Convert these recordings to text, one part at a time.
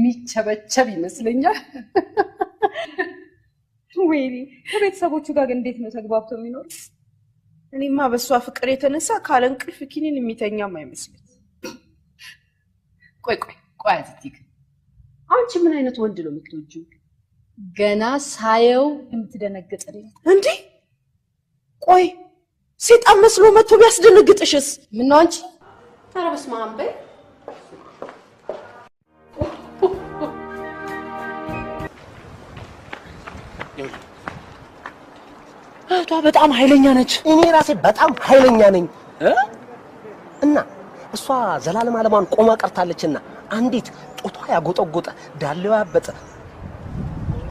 የሚቸበቸብ ይመስለኛል። ወይኔ ከቤተሰቦቹ ጋር ግን እንዴት ነው ተግባብቶ የሚኖሩት? እኔማ በእሷ ፍቅር የተነሳ ካለ እንቅልፍ ኪኒን የሚተኛም አይመስልም። ቆይ ቆይ ቆይ አዚቲ ግን አንቺ ምን አይነት ወንድ ነው የምትወጂው? ገና ሳየው የምትደነግጥልኝ እንዴ? ቆይ ሴጣን መስሎ መጥቶ ቢያስደነግጥሽስ? ምነው አንቺ? ኧረ በስመ አብ በይ። እህቷ በጣም ኃይለኛ ነች። እኔ ራሴ በጣም ኃይለኛ ነኝ። እና እሷ ዘላለም ዓለሟን ቆማ ቀርታለችና አንዲት ጦቷ ያጎጠጎጠ ዳሌዋ ያበጠ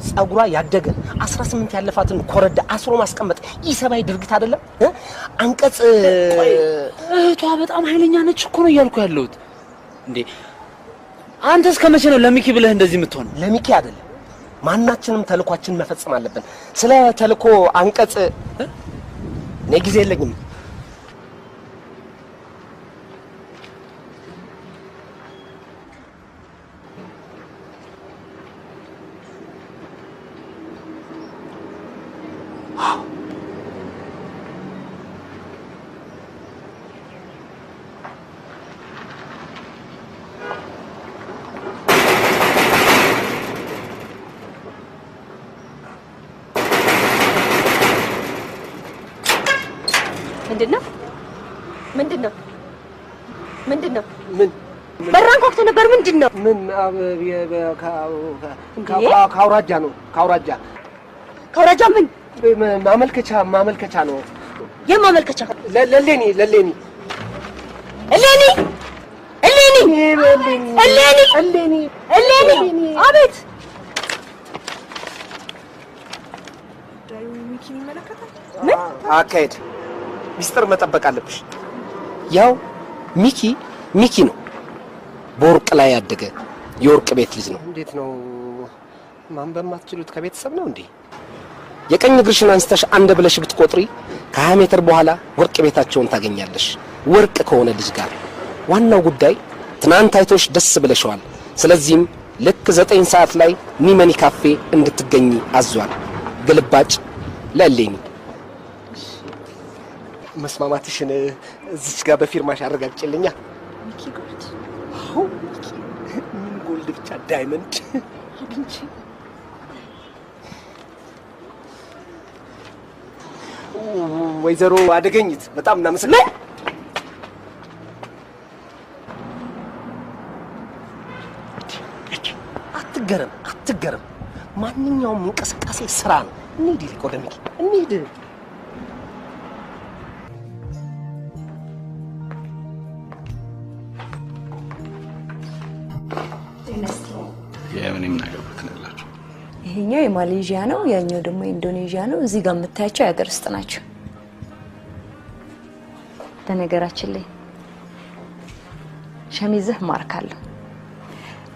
ጸጉሯ ያደገ 18 ያለፋትን ኮረዳ አስሮ ማስቀመጥ ኢሰብአዊ ድርጊት አይደለም? አንቀጽ እህቷ በጣም ኃይለኛ ነች እኮ ነው እያልኩ ያለሁት። እንዴ አንተ እስከ መቼ ነው ለሚኪ ብለህ እንደዚህ የምትሆነው? ለሚኪ አይደለም፣ ማናችንም ተልኳችን መፈጸም አለብን። ስለ ተልኮ አንቀጽ እኔ ጊዜ የለኝም። ምንድነው? ምንድነው? ምንድነው? ምን በራን ኮክተ ነበር። ምንድነው? ምን ካውራጃ ነው። ካውራጃ ካውራጃ ምን ማመልከቻ ማመልከቻ ነው። የማመልከቻ ለሌኒ ለሌኒ እሌኒ እሌኒ እሌኒ እሌኒ እሌኒ አቤት። ጉዳዩ ሚኪን ይመለከታል። ምን አካሄድ ሚስጥር መጠበቅ አለብሽ። ያው ሚኪ ሚኪ ነው፣ በወርቅ ላይ ያደገ የወርቅ ቤት ልጅ ነው። እንዴት ነው ማንበብ የማትችሉት? ከቤተሰብ ነው እንዴ? የቀኝ እግርሽን አንስተሽ አንድ ብለሽ ብትቆጥሪ ከ20 ሜትር በኋላ ወርቅ ቤታቸውን ታገኛለሽ፣ ወርቅ ከሆነ ልጅ ጋር። ዋናው ጉዳይ ትናንት አይቶሽ ደስ ብለሽዋል። ስለዚህም ልክ 9 ሰዓት ላይ ኒመኒ ካፌ እንድትገኝ አዟል። ግልባጭ ለእሌኒ። መስማማትሽን እዚች ጋር በፊርማሽ አረጋግጭልኛ። ሚኪ gold። አዎ ሚኪ ምን gold ብቻ diamond አግኝቼ ወይዘሮ አደገኝት በጣም እናመሰግናለን። አትገረም አትገረም። ማንኛውም እንቅስቃሴ ስራ ነው። እንሂድ ይልቅ ወደ ሚኪ እንሂድ። የምን የምናገቡት ነው ያላችሁ? ይሄኛው የማሌዥያ ነው፣ ያኛው ደግሞ የኢንዶኔዥያ ነው። እዚህ ጋር የምታያቸው የሀገር ውስጥ ናቸው። በነገራችን ላይ ሸሚዝህ ማርክ አለው።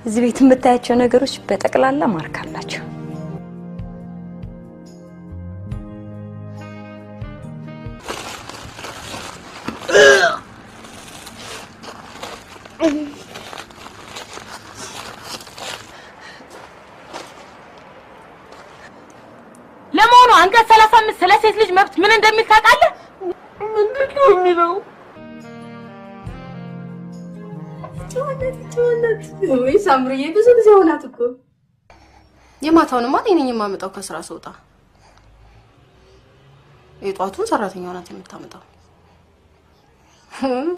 እዚህ ቤት የምታያቸው ነገሮች በጠቅላላ ማርክ አላቸው። ለመሆኑ አንቀጽ 35 ስለ ሴት ልጅ መብት ምን እንደሚል ታውቃለህ? ምንድን ነው የሚለው? ጨዋነት ወይ ሳምርዬ፣ ብዙ ጊዜ ሆናት እኮ። የማታውንማ እኔ ነኝ የማመጣው ከስራ ስወጣ። የጧቱን ሰራተኛዋ ናት የምታመጣው።